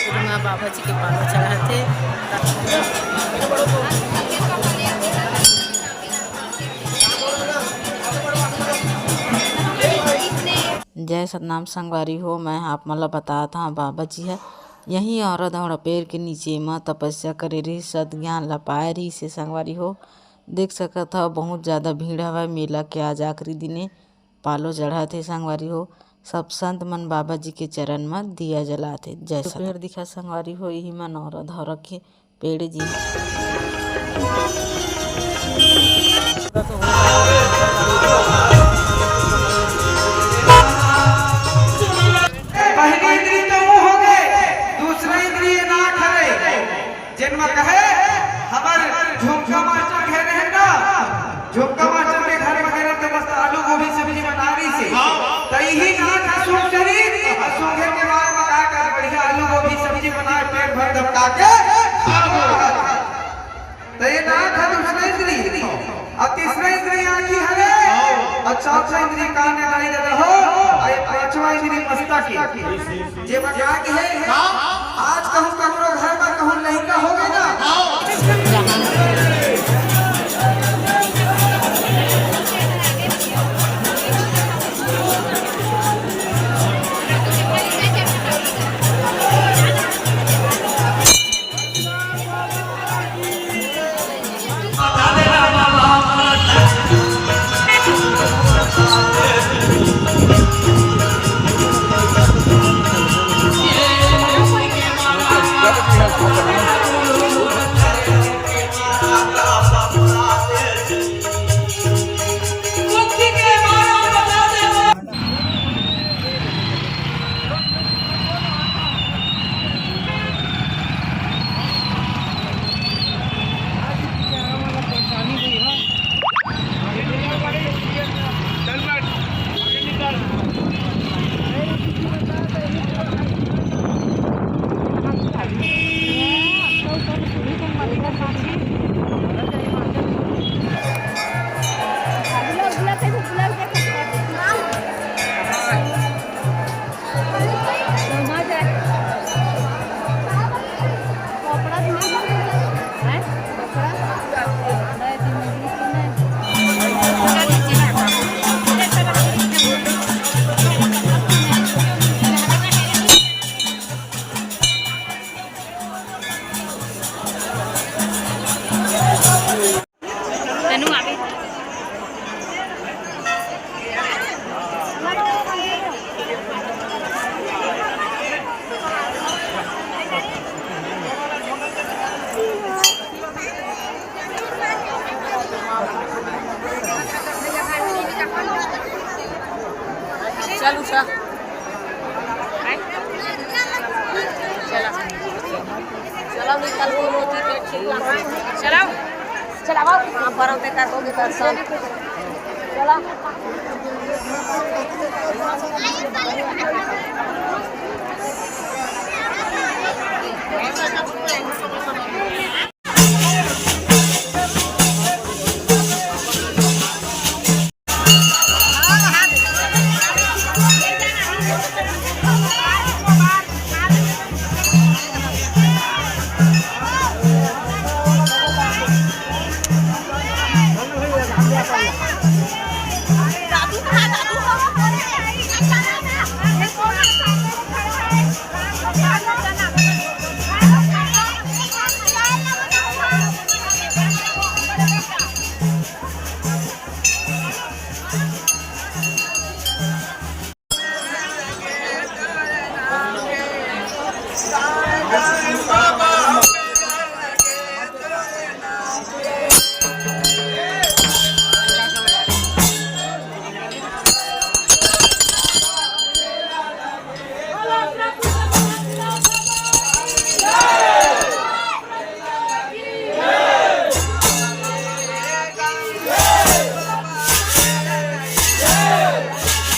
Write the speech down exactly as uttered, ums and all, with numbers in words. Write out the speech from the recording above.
माँ बाबा जी के पालो चढ़ाथे। जय सतनाम संगवारी हो, मैं आप मन ल बतात हव, बाबा जी ह यही औरा धौरा पेड़ के नीचे म तपस्या करे रहिस, सत ज्ञान ल पाए रहिस हे संगवारी हो। देख सकत हव, बहुत ज्यादा भीड़ हवय मेला के आज आखिरी दिने। पालो चढ़ाथे संगवारी हो, सब संत मन बाबा जी के चरण म दिया जलाथे। जय तो सत। पेड़ दिखा संगवारी हो, इही म नौरा धौरा के पेड़ जी। पहली इंद्री तो मुंह हो गए, दूसरा इंद्री ये नाक हवे। जेन म कहे हमर झुमका मास्टर घर हे ना, झुमका मास्टर के घर म गे रहेन त मस्त आलू गोभी सब्जी बना रहिस हे। त इही नाक ह सूंघ डरिस, अउ सूंघे के बाद म का करे, बढ़िया आलू गोभी सब्जी बना के पेट भर दबका के खा लो। त ये नाक ह दूसरा इंद्री, अउ तीसरा इंद्री आँखी हरे, अउ चौथा इंद्री कान हे दाई ददा हो, अउ ये पांचवा इंद्री मस्तक हे। जेमा का कहे, आज कहूँ ककरो घर म कहूँ लइका होगे ना। चल उठा। चला। चला निकल के रोटी के छिलका। चला। चला बाबू। हाँ, परम ते कर दोगे दर्शन। चला।